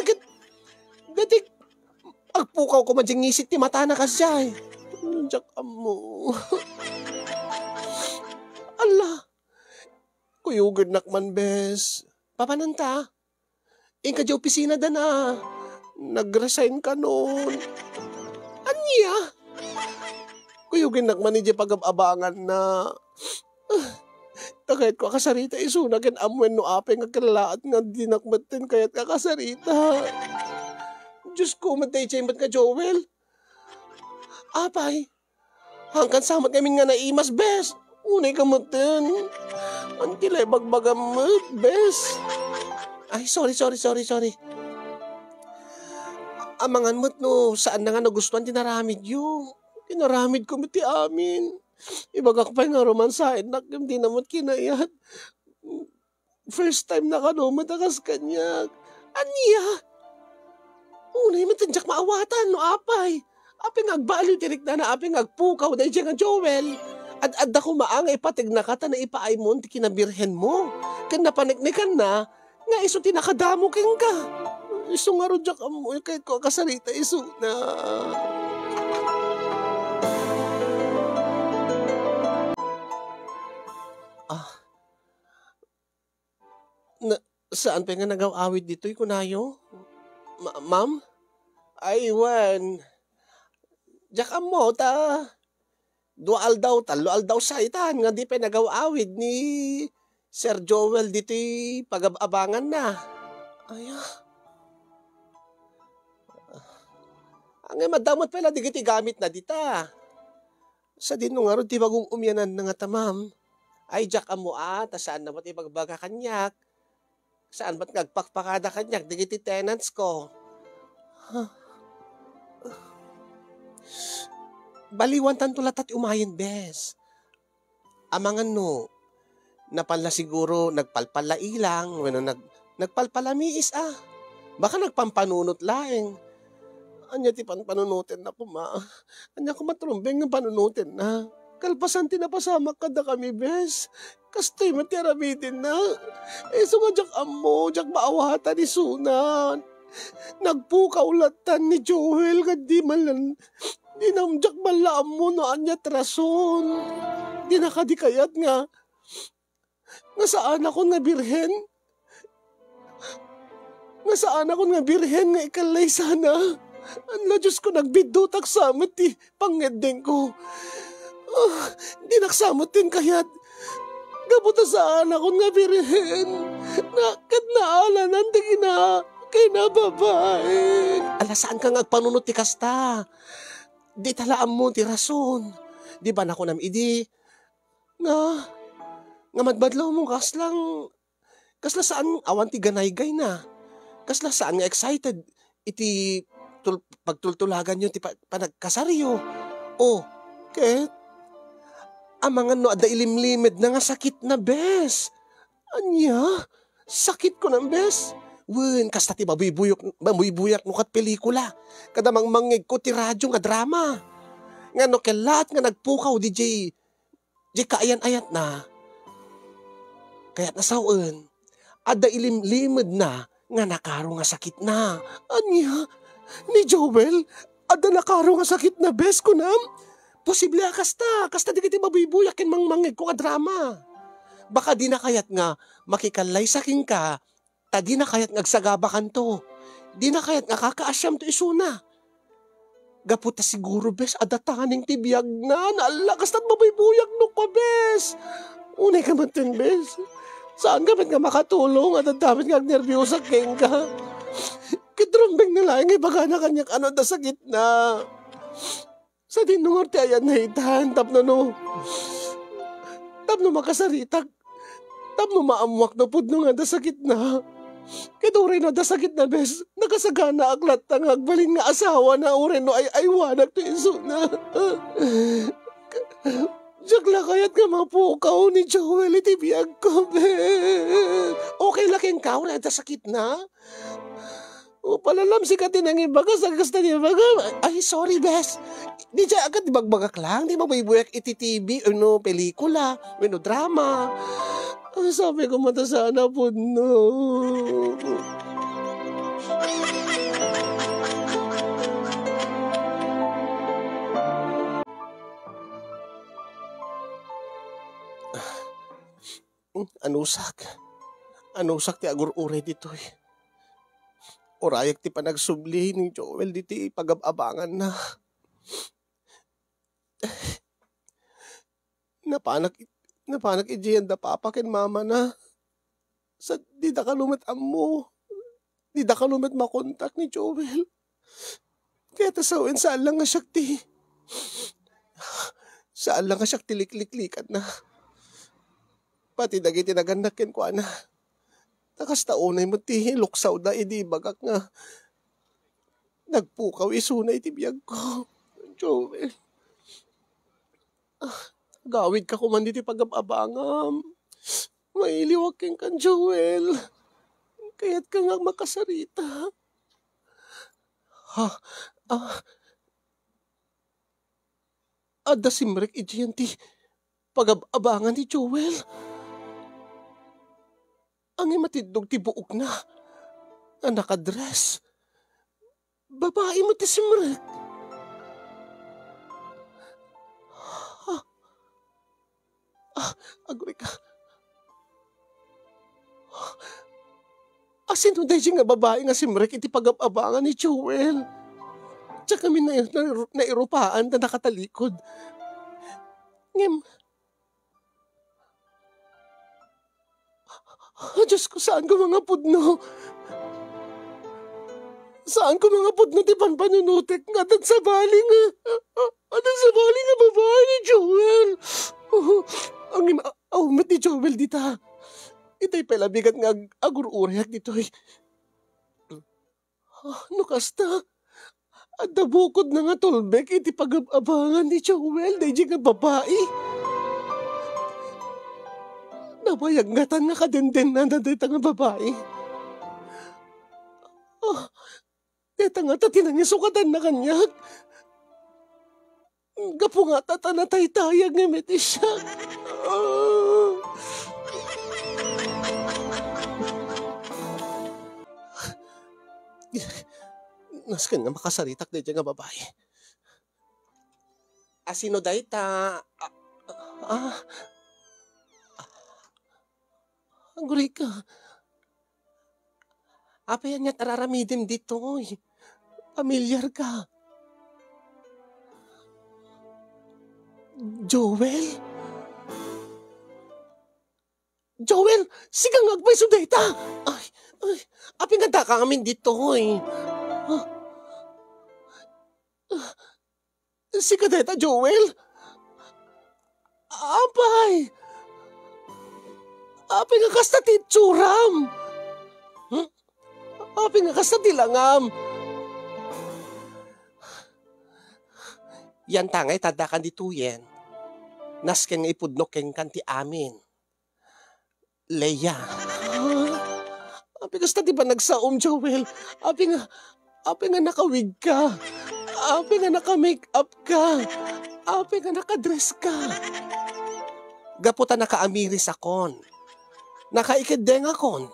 Ay, ket, dayta agpukaw koma diay ngisit ti matana kasdiay. Diak ammo. Alla, kuyogennak man, Bes. Papananta? Inka diay opisina dana. Nag-resign kanon. Ania? Kuyogennak man idiay pagab-abanganna. Ta kayatko a kasarita isuna ken ammoen no apay nga kellaat nga dinak metten kayat a kasarita. Diosko, met daydiay met nga Joel. Apay, hangkan sa met ngamin nga naimas, Bes. Unay ka metten. Anti la ibagbagam met, Bes. Ay, sorry, sorry, sorry, sorry. Amangan met no saanna nga nagustuan ti naramidyo. Inaramidko met ti amin. Ibagak pay nga romansaennak, ngem dina met kinayat. First time na kano met a kas kaniak. Ania? Unay met diak maawatan no apay. Apay nga agbaliw ti riknana, apay nga agpukaw daydiay nga Joel. Ad-adda koma nga ipategnaka ta naipaaymo ti kinabirhenmo. Ken napaneknekanna nga isu ti nakadamo kenka. Isu ngarud diak ammo, kayatko a kasarita isuna. Ah, na, saan pay nga nagaw-awid ditoy, kunayo? Ma-, ma'am? Ay, wen. Diak ammo, ta dua aldaw, tallo aldaw sa itan nga di pay nagaw-awid ni Sir Joel ditoy pagab-abanganna. Ay, ah. Ngem adda met pay la dagiti gamitna dita. Sadino ngarud ti pagum-umiananna ngata, ma'am? Ay, diak ammo a, ta saan na met ibagbaga kaniak. Saan met nga agpakpakada kaniak dagiti tenants ko. Huh? Baliwantanto latta ti umayen, bes. Amangan no, napan la siguro nagpalpal la ilang, wenno nag-, nagpalpal la miis, a. Baka nagpampanunot laeng. Ania ti panpanunotenna koma? Ania koma ti rumbeng nga panunotenna? Kalpasan ti napasamak kadakami, bes. Kastoy met ti aramidenna. Isu nga diak ammo, diak maawatan isuna. Nagpukaw lattan ni Joel nga di man lan-, di na diak man la ammo no ania ti rason. Dina kadi kayat nga, nga saanakon nga birhen? Nga saanakon nga birhen nga ikallay sana? Ala, Diosko, nagbiddutak sa met ti pangngeddengko. Ah, dinak sa met ti kayat. Gapu ta saanakon nga birhen. Na, ket naalanan ti kina-, kinababain. Ala, saanka nga agpanunot ti kasta. Dita la ammo ti rason. Di ba nakunam idi nga, nga madmadlawmo kaslang, kasla saan awan ti ganaygayna. Kasla saan nga excited iti tul-, pagtultulaganyo ti pa-, panagkasaryo. O, ket, amangan no adda ilimlimedna nga sakitna, bes. Ania? Sakit kunam, bes? Wen, kasta ti mabuybuyok-, mabuybuyak no ket pelikula. Kada mangmangngegko ti radio nga drama. Nga no kellaat nga nagpukaw diay, diay kaayan-ayatna, kayatna sawen, adda ilimlimedna nga nakaro nga sakitna. Ania? Ni Joel, adda nakaro nga sakitna, bes, kunam? Posible a kasta, kasta dagiti mabuybuyak ken mangmangngegko nga drama. Baka dina kayat nga makikallaysa kenka, ta dina kayat nga agsagabakanto. Dina kayat nga kakaasiamto isuna. Gapu ta siguro, bes, adda taneng ti biagna. Naalla, kasta't mabuybuyak no kua, bes. Unay ka met ten, bes. Saan ka met nga makatulong? Adda met nga agnerbiosak kenka. Ket rumbeng na laeng nga ibagana kaniak no adda sakitna. Sadino ngarud ti ayanna itan tapno no, tapno makasaritak, tapno maammuak no pudno nga adda sakitna. Ket uray no adda sakitna, bes, nakasaganaak latta nga agbalin nga asawana uray no ay-aywanak ti isuna. Diak la kayat nga mapukaw ni Joel iti biagko, bes. Okay la kenka uray adda sakitna? O, palalam, sika ti nangibaga, sa kasta ti ibaga. Ay, sorry, bes. Di siya agad, di bagbagak lang, di mabuybuyak iti T V, wenno pelikula, wenno drama. Ay, sabi ko, mata sana pudno. Hmm, anusak. Anusak ti agur-uray ditoy. Urayak ti panagsubli ni Joel diti pagab-abanganna. Napanak, napanak idiay adda papa ken mamana. Sa, dida kano met ammo. Dida kano met makontak ni Joel. Kayat ta sawen, saan lang nga siak ti, saan lang nga siak ti likliklikanna. Pati dagiti nagannak kenkuana. Ta kasta unay met ti luksawda idi ibagak nga nagpukaw isuna iti biagko. Joel, Agawidka koman ditoy pagab-abangam. Mailiwak kenka, Joel. Kayatka nga makasarita. Ha? Ah, adda simrek idiay ti pagab-abangan ni Joel. Ania, matiddog ti buokna nga nakadress. Babai met ti simrek. Ah, ah, agurika. Asino daydi nga babai nga simrek iti pagab-abangan ni Joel? Diak ngamin nai-, nai-, nairupaan ta nakatalikod. Ngem, ah, Diyos ko, saan ko mangapudno? Saan ko mangapudno ti panpanunotek nga adda sabali nga, adda sabali nga babai ni Joel? Ngem, a-, awan met ni Joel dita. Itay pay labigat nga ag-, agur-urayak ditoy. Ah, no kasta, adda bukodna nga tulbek iti pagab-abangan ni Joel daydi nga babai. Nabayag ngatan nga kadendennada dayta nga babai. Ah, dayta ngata ti nangisukatanna kaniak. Gapu ngata ta nataytayag nga met siak. Ah. Nasken nga makasaritak daydiay nga babai. Asino dayta? Ah, ah. Agurika. Apay aniat araramidem ditoy? Pamilyar ka. Joel? Joel, sika nga agpayso dayta! Ay, ay, apay nga addaka ngamin ditoy? Ah. Ah. Sika dayta, Joel? Apay! Apay nga kasta ti itsuram? Hmm? Apay nga kasta ti langam? Yantangay ta addakan ditoyen. Nasken nga ipudno kenkan ti amin. Leia. Ah, apay kasta ti panagsaom, Joel? Apay nga, apay nga naka-wig ka? Apay nga naka-make up ka? Apay nga naka-dress ka? Gapu ta nakaamiris akon. Nakaikeddengakon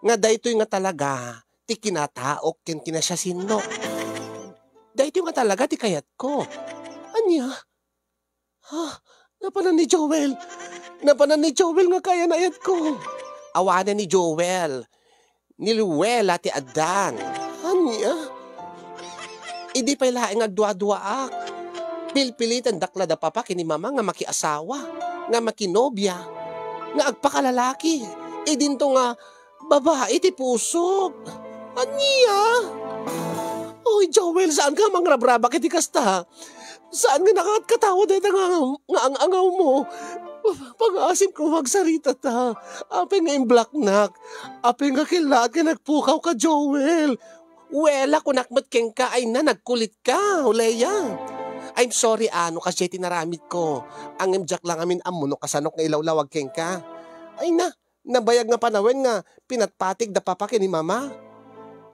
nga daytoy nga talaga ti kinataok ken kinasiasino. Daytoy nga talaga ti kayatko. Ania? Ha? Napanan ni Joel? Napanan ni Joel nga kayan-ayatko? Awanen ni Joel. Ni Luella ti addan. Ania? Idi pay laeng nga agduaduaak, pilpilitendak la da papa ken ni mama nga makiasawa, nga makinobia, nga agpakalalaki. Idinto nga babai ti pusok. Ania? Oy, Joel, saan ka mangrabrabak iti kasta? Saan nga nakatkatawa dayta nga, nga ang-angawmo? Pangaasim ko, magsarita ta. Apay nga imblaknak? Apay nga kellaat nga nagpukaw ka, Joel? Wela, kunak met kenka, ay na, nagkulit ka, Leia. I'm sorry, ah, no kasdiay ti naramidko. Ngem diak la ngamin ammo no kasanok nga ilawlawag kenka. Ay na, nabayag nga panawen nga pinatpatik da papa ken ni mama.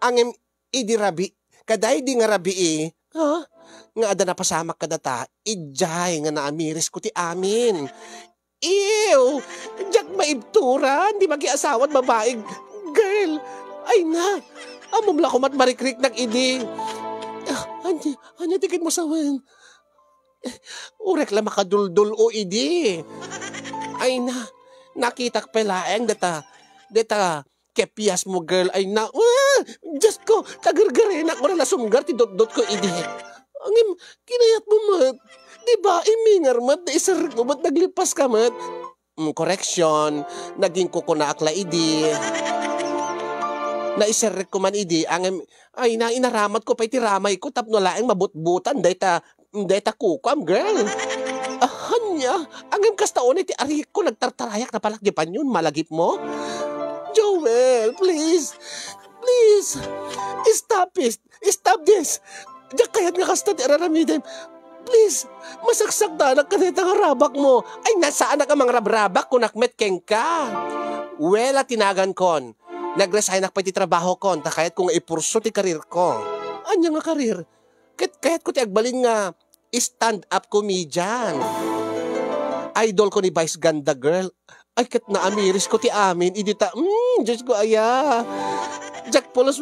Ngem idi rabii, kadaydi nga rabii, ha? Nga adda napasamak kadata, idiay nga naamirisko ti amin. Ew! Diak maibturan ti makiasawa't babai, girl! Ay na! Ammom la koma ti marikriknak idi. Ah, ania, ania ti ketmo sawen? Uray la makaduldul-o idi. Ay na, nakitak pay laeng data, data kepiasmo, girl. Ay na, ah, Diyos ko, tagargarenak, uray la sumgar ti dotdotko idi. Ngem, kinayatmo met. Di ba, imingar met, naiserrekmo met, naglipaska met. Mm, correction, nagingkukunaak la idi. Naiserrekko man idi, ngem, ay na, inaramatko pay ti ramayko tapno laeng mabutbutan dayta, dayta kukuam, girl. Ah, ania? Ngem kasta unay ti arikko, nagtartarayak napalak di panyon, malagipmo? Joel, please. Please. Stop it. Stop this. Diak kayat nga kasta ti araramidem. Please, masaksaktanak kadayta nga rabakmo. Ay, na, saanak a mangrabrabak, kunak met kenka. Wela ti nagankon. Nag-resignak pay ti trabahokon, ta kayatko nga ipurso ti career ko. Ania nga career? Ket kayatko ti agbalin nga stand-up comedian. Idol ko ni Vice Ganda, girl. Ay, ket naamirisko ti amin idi ta, mm, Diyos ko, aya. Diak pulos,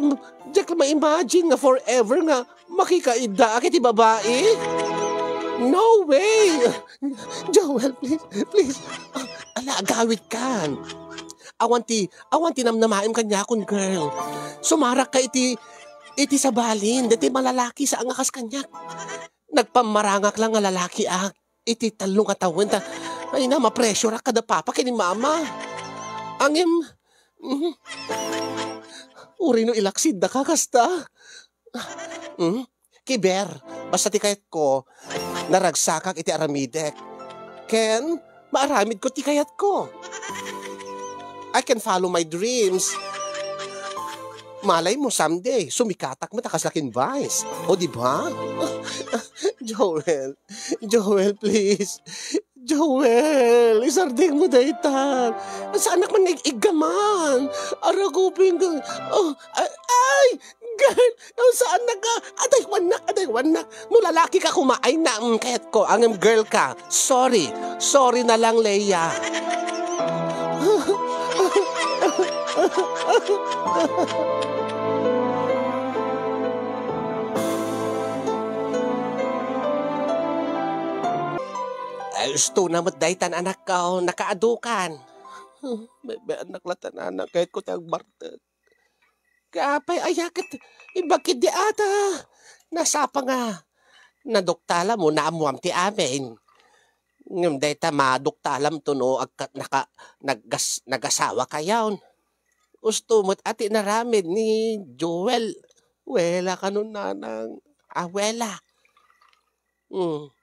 diak ma-imagine nga forever nga makikaiddaak iti babai. No way! Joel, please, please. Ah, ala, agawidkan. Awan ti, awan ti namnamaem kaniakon, girl. Sumarakka iti, iti sabalin, daytoy malalaki saan nga kas kaniak. Nagpammarangak la nga lalakiak iti tallo nga tawen ta, ay na, ma-pressureak kada papa ken ni mama. Ngem, mhm, uray no ilaksiddaka kasta. Mhm. Kiber, basta ti kayatko, naragsakak iti aramidek. Ken, maaramidko ti kayatko. I can follow my dreams. Malay mo someday, sumikatak met a kasla ken Vice. O, di ba? Joel, Joel, please. Joel, isardengmo dayta. Saanak man nga ig-iggaman. Aragupin ka. Oh, ay, ay! Girl, oh, saanak a? Adaywannak, adaywannak. No lalakika koma, ay na, mm, kayatko. Ngem girl ka. Sorry. Sorry na lang, Leia. Ay, husto na met daytan, anakko, nakaadukan. Bebe, anak, latan, anak, kayatko ti agbartek. Apay, aya ket imbag ketdi ata. Nasapa nga naduktalam mo, naammoam ti amin. Ngem dayta maduktalamto no agka-, naka-, naggas-, nagasawakayon. Husto met a ti inaramid ni Joel. Wela kanon, nanang. Ah, wela. Hmm.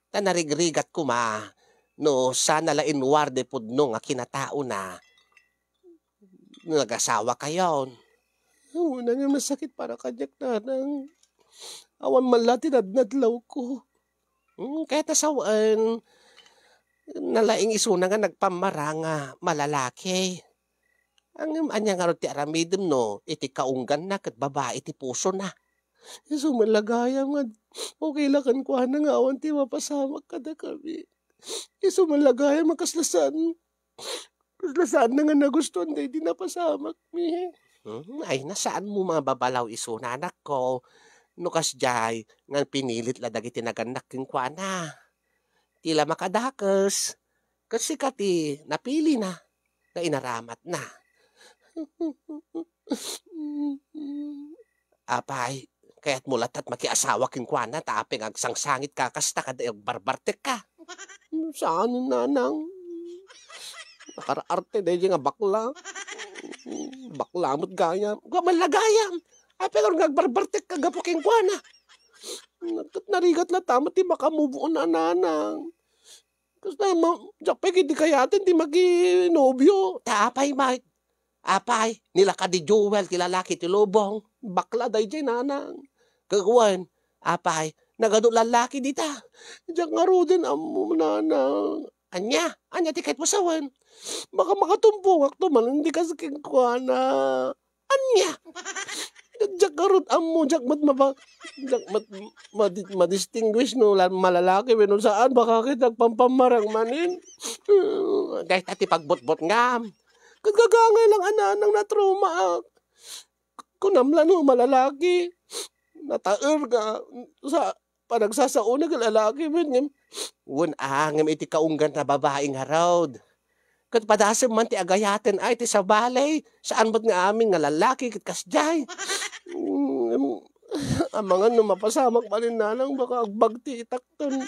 Ta narigrigat koma no saan a la inwarde pudno nga kinataona. Nagasawakayon. Awan nga masakit para kaniak, nanang. Awan man la ti nadnadlawko. Hmm, kayat a sawen, nalaing isuna nga nagpammarang a malalaki. Ngem ania ngarud ti aramidem no iti kaungganna ket babai ti pusona? Isu met la gayam nga okay la kenkuana nga awan ti mapasamak kadakami. Isu met la gayam nga kasla saan, kasla saanna nga nagustuan daydi napasamakmi. Hmm, ay, na saanmo mababalaw isuna, anakko. No kasdiay, nga pinilit la dagiti nagannak kenkuana. Ti la makadakes, ket sika ti napilina nga inaramatna. Apay, kayatmo latta a makiasawa kenkuana, ta apay nga agsangsangitka kasta ket agbarbartekka? Saan, nanang. Nakaraarte daydiay nga bakla. Bakla met gayam. Awan la gayam. Apay nga agbarbartekka gapu kenkuana? Ket narigat latta met ti maka-move on a, nanang. Kasta ma-, diak pay ketdi kayaten ti makinobio. Ta apay, Mike? Apay, nilaka di Joel ti lalaki ti lubong. Bakla daydiay, nanang. Ket wen, apay, nagadu lalaki dita. Diak ngaruden ammo, nanang. Ania? Ania ti kayatmo sawen? Baka makatumpongakto manen di kas kenkuana. Ania? Diak ngarud ammo, diak met mapa-, diak met madi-, madistinguish no la-, malalaki wenno saan, baka ket agpampammarang manen. Dayta ti pagbutbutngam. Ket gagangay lang a, nanang, natraumaak. Kunam la no malalaki. Nataer nga sa panagsasaona ket lalaki met ngem. Wen a, ngem iti kaunggan ta babai ngarud. Ket padasem man ti agayaten ay ti sabali, saan met nga amin nga lalaki ket kasdiay. Mm, amangan no mapasamak manen, nanang, baka agbagtitakton.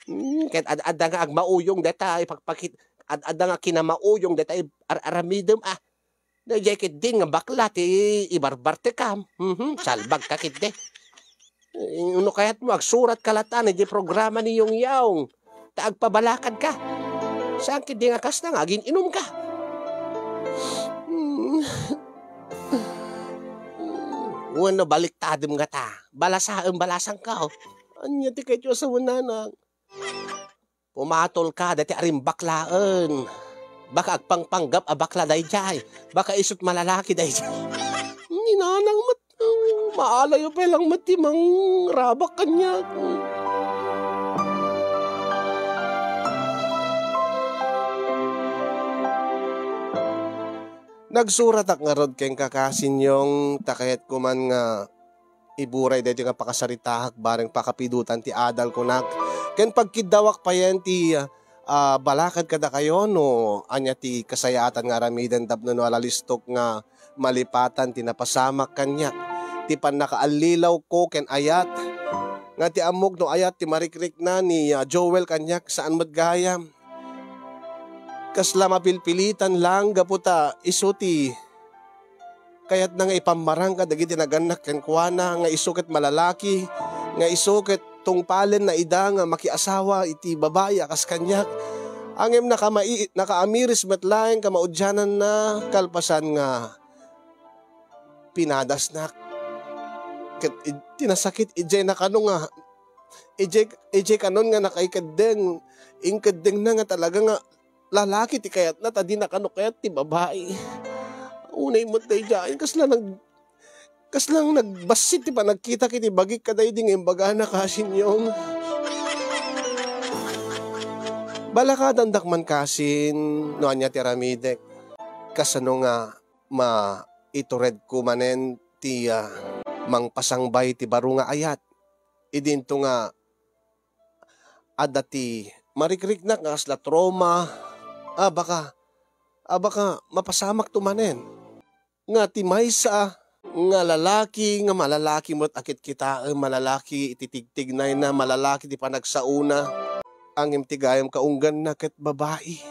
Mm, ket ad-adda nga agmauyong dayta ipakpakit-, ad-adda nga kinamauyong dayta i-, ar-aramidem, ah. Daydiay ketdin nga bakla ti ibarbartekam. Mhm, salbagka ketdi. Eh, no kayatmo, agsuratka latta idiay programa ni Yong Yong. Ta agpabalakadka. Saan ketdi nga kasta nga agin-inumka? Hmm. Wenno baliktadem ngata. Balasaem, balasangko. Ania ti kayatyo a sawen, nanang? Pumatolka, dayta a rimbaklaen. Baka agpangpanggap a bakla daydiay. Baka isut malalaki daydiay. Ni nanang met, oh, maalayo pay lang met ti mangrabak kaniak. Nagsuratak ngarud kenka, Kasin Yong, ta kayatko man nga iburay daytoy nga pakasaritaak bareng pakapidutan ti adal kunak. Ken pagkiddawak payen ti, ah, balakad kadakayo no ania ti kasayaatan nga aramiden tapno no alalistok nga malipatan ti napasamak kaniak. Ti pannakaallilawko ken ayat nga ti ammok no ayat ti marikrikna ni, ah, Joel kaniak saan met gayam. Kasla mapilpilitan lang gapu ta isu ti kayatna nga ipammarang kadagiti nagannak kenkuana, nga isu ket malalaki, nga isu ket tungpalenna ida nga makiasawa iti babai a kas kaniak. Ngem nakamai-, nakaamiris met laeng kamaudiananna kalpasan nga pinadasnak. Ket id-, ti nasakit, idiay na kano nga, idiay, idiay kanon nga nakaikeddeng, inkeddengna nga talaga nga lalaki ti kayatna, ta di na kano kayat ti babai. Unay met daydiay, kasla nag-, kasla nagbassit ti panagkitak iti bagik kadaydi nga imbagana, Kasin Yong. Balakadandak man, Kasin, no ania ti aramidek. Kasano nga maituredko manen ti, ah, mangpasangbay ti baro nga ayat. Idinto nga adda ti marikriknak nga kasla trauma. A, baka, a, baka mapasamakto manen. Nga ti maysa nga lalaki, nga malalaki met a kitkitaen, malalaki iti tigtignayna, malalaki ti panagsaona. Ngem ti gayam kaungganna ket babai.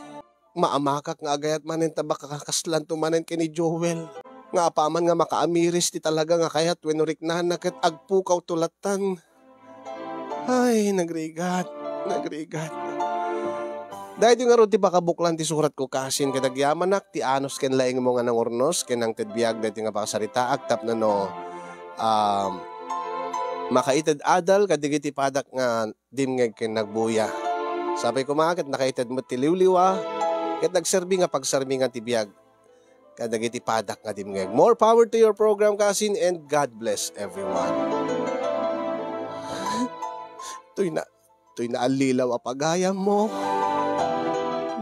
Maamakak nga agayat manen ta baka kaslanto manen ken ni Joel. Nga apaman nga makaamiris ti talaga nga kayat wenno riknana ket agpukawto lattan. Ay, nagrigat, nagrigat. Daytoy ngarud ti pakabuklan ti suratko, Kasin, ket agyamanak ti anus ken laingmo nga nangurnos ken nangted biag daytoy nga pakasaritaak tapno no, um, makaited adal kadagiti padak nga dimngeg ken nagbuya. Sapay koma ket nakaited met ti liwliwa ket nagserbi nga pagsarmingan ti biag kadagiti padak nga dimngeg. More power to your program, Kasin, and God bless everyone. Toy na, toy naallilaw a pagayammo,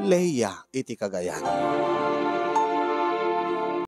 Leia iti Cagayan.